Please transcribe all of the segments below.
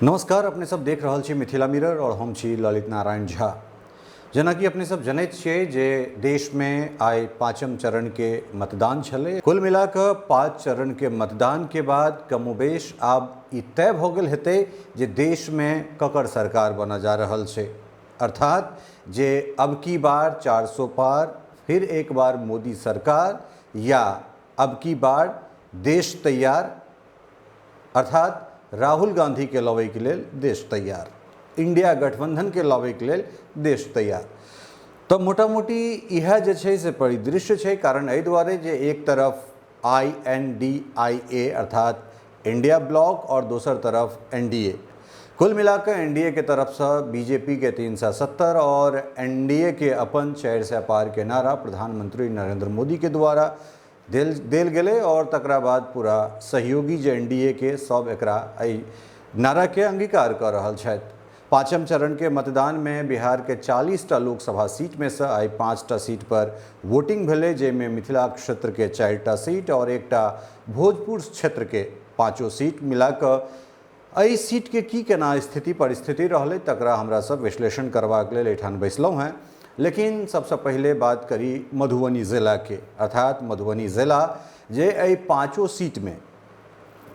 नमस्कार, अपने सब देख रहल छी मिथिला मिरर और हम छी ललित नारायण झा। जेनाकि अपने सब जनैत छियै जे देशमे आइ पाँचम चरणके मतदान छलै। कुल मिला कऽ 5 चरणके मतदानके बाद कमोबेश आब ई तय भऽ गेल हेतै जे देशमे ककर सरकार बनऽ जा रहल छै, अर्थात जे अब की बार 400 पार, फिर एक बार मोदी सरकार, या अब की बार देश तैयार, अर्थात राहुल गांधीके लबैके लेल देश तैयार, इंडिया गठबंधनके लबैके लेल देश तैयार। तऽ मोटा मोटी इएह जे छै से परिदृश्य छै। कारण एहि दुआरे जे एक तरफ INDIA अर्थात इंडिया ब्लॉक और दोसर तरफ NDA, कुल मिलाकर NDA के तरफसँ बीजेपी के 370 और NDA के अपन 400 पार के नारा प्रधानमंत्री नरेंद्र मोदी के द्वारा देल देल गेलै और तकरा बाद पूरा सहयोगी जे NDA के सब एकरा एहि नाराके अंगीकार कऽ रहल छथि। पाँचम चरणके मतदानमे बिहारके 40टा लोकसभा सीटमे सँ आइ 5टा सीट पर वोटिंग भेलै, जाहिमे मिथिला क्षेत्रके 4टा सीट और एकटा भोजपुर क्षेत्रके 5 सीट मिलाकऽ एहि सीटके की केना स्थिति परिस्थिति रहलै तकरा हमरा सब विश्लेषण करबाक लेल एहिठाम बैसलहुँ हेँ। लेकिन सबसँ पहिले बात करी मधुबनी जिलाके, अर्थात मधुबनी जिला जे एहि 5 सीटमे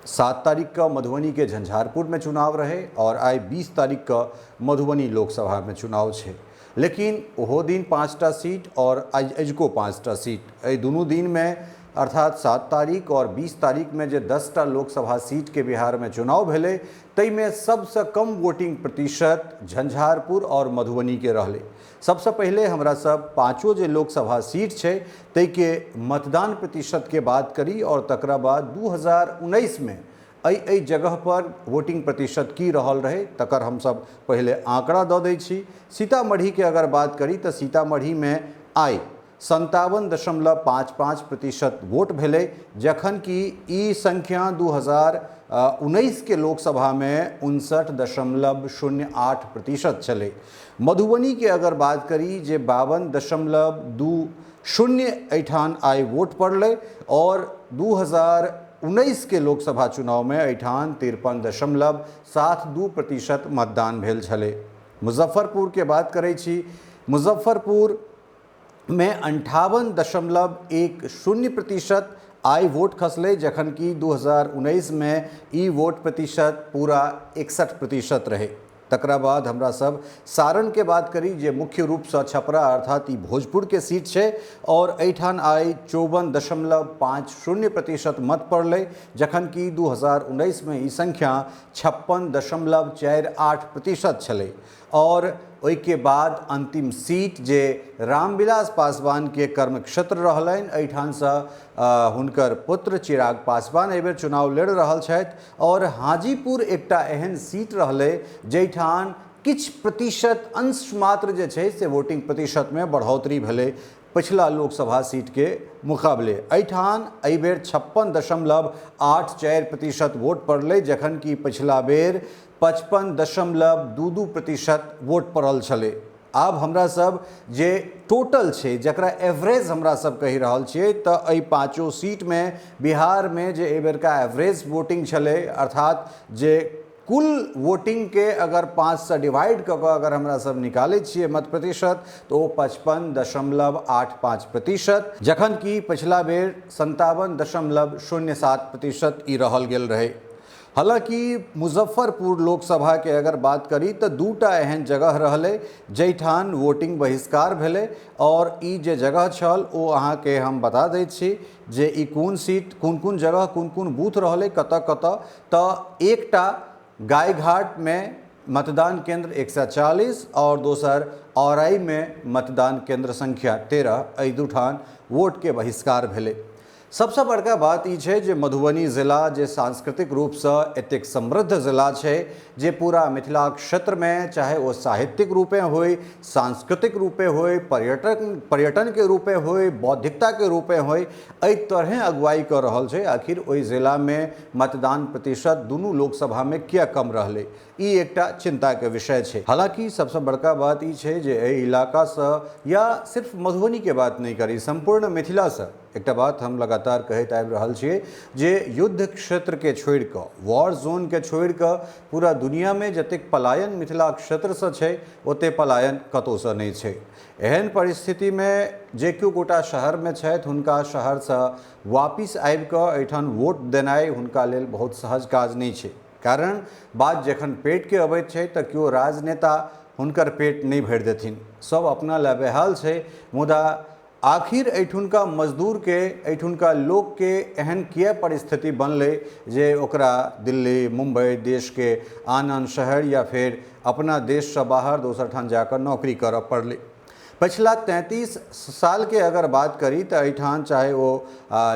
7 तारीख के मधुबनी के झंझारपुर में चुनाव रहे और आइ 20 तारीख के मधुबनी लोकसभा में चुनाव छै। लेकिन ओहो दिन 5टा सीट और आज अजुको 5टा सीट, एहि दुनू दिन में अर्थात 7 तारीख और 20 तारीख में जे 10टा लोकसभा सीट के बिहार में चुनाव भेलै ताहिमे सबसँ कम वोटिंग प्रतिशत झंझारपुर और मधुबनी के रहलै। सबसँ पहिले हमरा सब 5 जे लोकसभा सीट छै ताहिके मतदान प्रतिशत के बात करी और तकरा बाद 2019 में एहि एहि जगह पर वोटिंग प्रतिशत की रहल रहे तकर हमसब पहिले आंकड़ा दऽ दै छी। सीतामढ़ी के अगर बात करी तऽ सीतामढ़ी में आइ 57.55% वोट भेलै, जखन कि ई संख्या 2019 के लोकसभा में 59.08% छलै। मधुबनी के अगर बात करी जे 52.20 एहिठाम आइ वोट पड़लै और 2019 के लोकसभा चुनाव में एहिठाम 53.72% मतदान भेल छलै। मुजफ्फरपुर के बात करै छी, मुजफ्फरपुर में 58.10% आइ वोट खसलै, जखन कि 2019 में ई वोट प्रतिशत पूरा 61% रहे। तकरा बाद हमरा सब सारण के बात करी जे मुख्य रूपसँ छपरा अर्थात ई भोजपुर के सीट छै और एहिठाम आइ 54.50% मत पड़लै, जखन कि 2019 में ई संख्या 56.48% छलै। और ओहिके बाद अंतिम सीट जे रामविलास पासवान के कर्म क्षेत्र रहलनि, एहिठामसँ हुनकर पुत्र चिराग पासवान एहिबेर चुनाव लड़ि रहल छथि और हाजीपुर एकटा एहन सीट रहलै जाहिठाम किछु प्रतिशत अंश मात्र जे छै से वोटिंग प्रतिशतमे बढ़ोतरी भेलै पछिला लोकसभा सीटके मुकाबले। एहिठाम एहिबेर 56.84% वोट पड़लै, जखन कि पछिला बेर 55.22% वोट पड़ल छलै। आब हमरा सब जे टोटल छै जकरा एवरेज हमरा सब कहि रहल छियै, तऽ एहि 5 सीटमे बिहारमे जे एहिबेरका एवरेज वोटिंग छलै, अर्थात जे कुल वोटिंगके अगर 5सँ डिवाइड कऽ कऽ अगर हमरा सब निकालै छियै मत प्रतिशत, तऽ ओ 55.85%, जखन कि पछिला बेर 57.07% ई रहल गेल रहै। हालाँकि मुजफ्फरपुर लोकसभा के अगर बात करी तऽ 2टा एहन जगह रहलै जाहिठाम वोटिंग बहिष्कार भेलै और ई जे जगह छल ओ अहाँके हम बता दै छी जे ई कोन सीट, कोन कोन जगह, कोन कोन बूथ रहलै, कतऽ कतऽ। तऽ एकटा गायघाट में मतदान केंद्र 140 और दोसर औराई में मतदान केंद्र संख्या 13, एहि दूठान वोट के बहिष्कार भेलै। सबसँ बड़का बात ई छै जे मधुबनी जिला जे सांस्कृतिक रूपसँ एतेक समृद्ध जिला छै जे पूरा मिथिला क्षेत्रमे चाहे ओ साहित्यिक रूपे होय, सांस्कृतिक रूपे होय, पर्यटनके रूपे होय, बौद्धिकताके रूपे होय, एहि तरहें अगुवाई कऽ रहल छै। आखिर ओहि जिलामे मतदान प्रतिशत दुनू लोकसभामे किया कम रहलै, ई एकटा चिंताके विषय छै। हालांकि सबसँ बड़का बात ई छै जे एहि इलाकासँ या सिर्फ मधुबनीके बात नहि करी, सम्पूर्ण मिथिलासँ एकटा बात हम लगातार कहैत आबि रहल छियै जे युद्ध क्षेत्रके छोड़ि कऽ, वॉर जोनके छोड़ि कऽ पूरा दुनियामे जतेक पलायन मिथिला क्षेत्रसँ छै ओतेक पलायन कतहुसँ नहि छै। एहन परिस्थितिमे जे केओ गोटा शहरमे छथि हुनका शहरसँ वापिस आबि कऽ एहिठाम वोट देनाइ हुनका लेल बहुत सहज काज नहि छै। कारण बात जखन पेटके अबैत छै तऽ केओ राजनेता हुनकर पेट नहि भरि देथिन, सब अपना लए बेहाल छै। मुदा आखिर एहिठुनका मजदूरके, एहिठुनका लोकके एहन किए परिस्थिति बनलै जे ओकरा दिल्ली, मुम्बई, देशके आन आन शहर या फेर अपना देशसँ बाहर दोसर ठाम जाकऽ नौकरी करऽ पड़लै। पछिला 33 सालके अगर बात करी तऽ एहिठाम चाहे ओ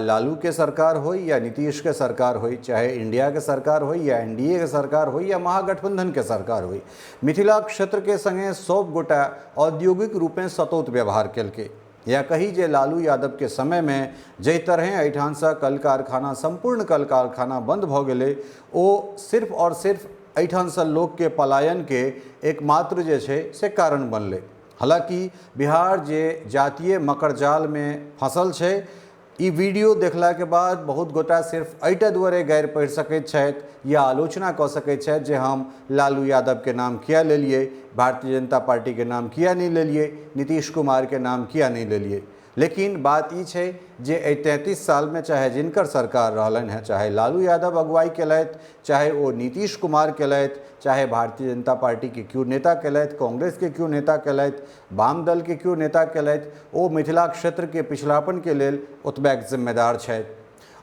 लालूके सरकार होइ या नीतीशके सरकार होइ, चाहे इंडियाके सरकार होइ या एनडीए के सरकार होइ या महागठबंधनके सरकार होइ, मिथिला क्षेत्रके सङ्गे सब गोटा औद्योगिक रूपेँ सतौत व्यवहार केलकै। या कही जे लालू यादवके समयमे जाहि तरहेँ एहिठामसँ कल कारखाना, सम्पूर्ण कल कारखाना बन्द भऽ गेलै, ओ सिर्फ आओर सिर्फ एहिठामसँ लोकके पलायनके एकमात्र जे छै से कारण बनलै। हालाँकि बिहार जे जातीय मकरजालमे फँसल छै, ई वीडियो देखलाके बाद बहुत गोटा सिर्फ एहिटा दुआरे गारि पढ़ि सकैत छथि या आलोचना कऽ सकैत छथि जे हम लालू यादवके नाम किया लेलियै, भारतीय जनता पार्टीके नाम किया नहि लेलियै, नीतीश कुमारके नाम किया नहि लेलियै। लेकिन बात ई छै जे एहि 33 सालमे चाहे जिनकर सरकार रहलनि हेँ, चाहे लालू यादव अगुवाई केलथि, चाहे ओ नीतीश कुमार केलथि, चाहे भारतीय जनता पार्टीके केओ नेता केलथि, कांग्रेसके केओ नेता केलथि, वाम दलके केओ नेता केलथि, ओ मिथिला क्षेत्रके पिछड़ापनके लेल ओतबेक जिम्मेदार छथि।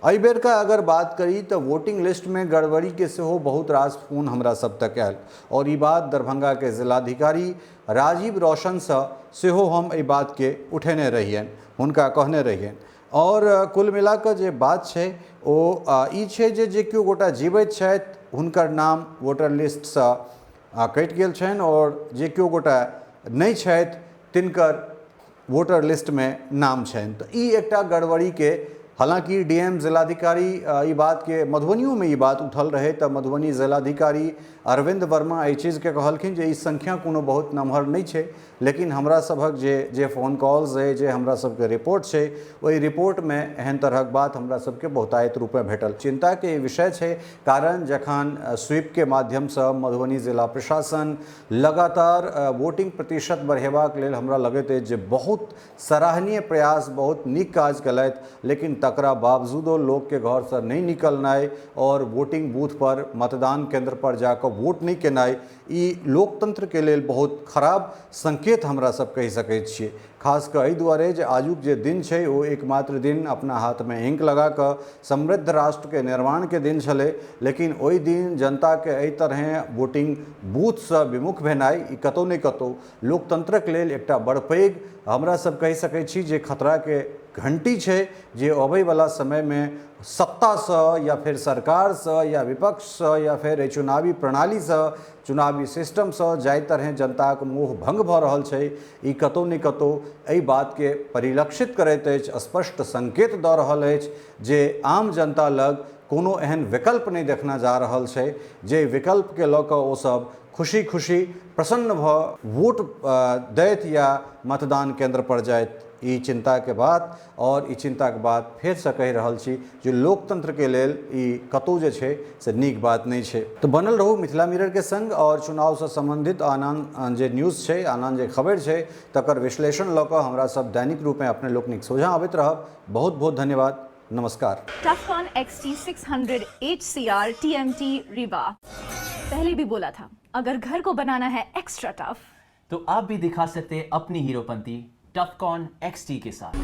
एहि बेरका अगर बात करी तऽ वोटिंग लिस्टमे गड़बड़ीके सेहो बहुत रास फोन हमरा सब तक आयल और ई बात दरभंगाके जिलाधिकारी राजीव रोशनसँ सेहो हम एहि बातके उठेने रहियनि, हुनका कहने रहियनि। और कुल मिला कऽ जे बात छै ओ ई छै जे जे केओ गोटा जीवैत छथि हुनकर नाम वोटर लिस्टसँ कटि गेल छनि और जे केओ गोटा नहि छथि तिनकर वोटर लिस्टमे नाम छनि। तऽ ई एकटा गड़बड़ीके, हालाँकि डीएम जिलाधिकारी ई बातके, मधुबनियोमे ई बात उठल रहै तऽ मधुबनी जिलाधिकारी अरविन्द वर्मा एहि चीजके कहलखिन जे ई संख्या कोनो बहुत नमहर नहि छै, लेकिन हमरा सभक जे जे फोन कॉल्स अइ, जे हमरा सबके रिपोर्ट छै, ओहि रिपोर्टमे एहन तरहक बात हमरा सबके बहुतायत रूपे भेटल। चिन्ताके ई विषय छै, कारण जखन स्वीपके माध्यमसँ मधुबनी जिला प्रशासन लगातार वोटिंग प्रतिशत बढ़ेबाक लेल हमरा लगैत अछि जे बहुत सराहनीय प्रयास, बहुत नीक काज केलथि, लेकिन तकरा बावजूदो लोकके घरसँ नहि निकलनाइ और वोटिंग बूथ पर, मतदान केंद्र पर जाकऽ वोट नहि केनाइ, ई लोकतंत्रके लेल बहुत खराब संकेत हमरा सब कहि सकैत छियै। खास कऽ एहि दुआरे जे आजुक जे दिन छै ओ एकमात्र दिन अपना हाथमे इंक लगा कऽ समृद्ध राष्ट्रके निर्माणके दिन छलै, लेकिन ओहि दिन जनताके एहि तरहेँ वोटिंग बूथसँ विमुख भेनाइ ई कतहु ने कतहु लोकतंत्रक लेल एकटा बड़ पैघ हमरा सब कहि सकै छी जे खतराके घंटी छै, जे अबैवला समयमे सत्तासँ या फेर सरकारसँ या विपक्षसँ या फेर एहि चुनावी प्रणालीसँ, चुनावी सिस्टमसँ जाहि तरहेँ जनताक मोह भंग भऽ रहल छै, ई कतहु ने कतहु एहि बातके परिलक्षित करैत अछि, स्पष्ट संकेत दऽ रहल अछि जे आम जनता लग कोनो एहन विकल्प नहि देखना जा रहल छै जे विकल्पके लऽ कऽ ओसभ खुशी खुशी प्रसन्न भऽ वोट दैत या मतदान केंद्र पर जाइत। ई चिन्ताके बात, और ई चिन्ताके बात फेरसँ कहि रहल छी जे लोकतंत्रके लेल ई कतहु जे छै से नीक बात नहि छै। तऽ बनल रहू मिथिला मिररके संग और चुनावसँ सम्बन्धित आन आन जे न्यूज़ छै, आन आन जे खबरि छै तकर विश्लेषण लऽ कऽ हमरा सब दैनिक रूपेँ अपने लोकनिक सोझाँ अबैत रहब। बहुत बहुत धन्यवाद, नमस्कार। Tufcon XT600 HCR TMT Rewa। पहले भी बोला था, अगर घर को बनाना है एक्स्ट्रा टफ तो आप भी दिखा सकते हैं अपनी हीरोपंती टफकॉन XT के साथ।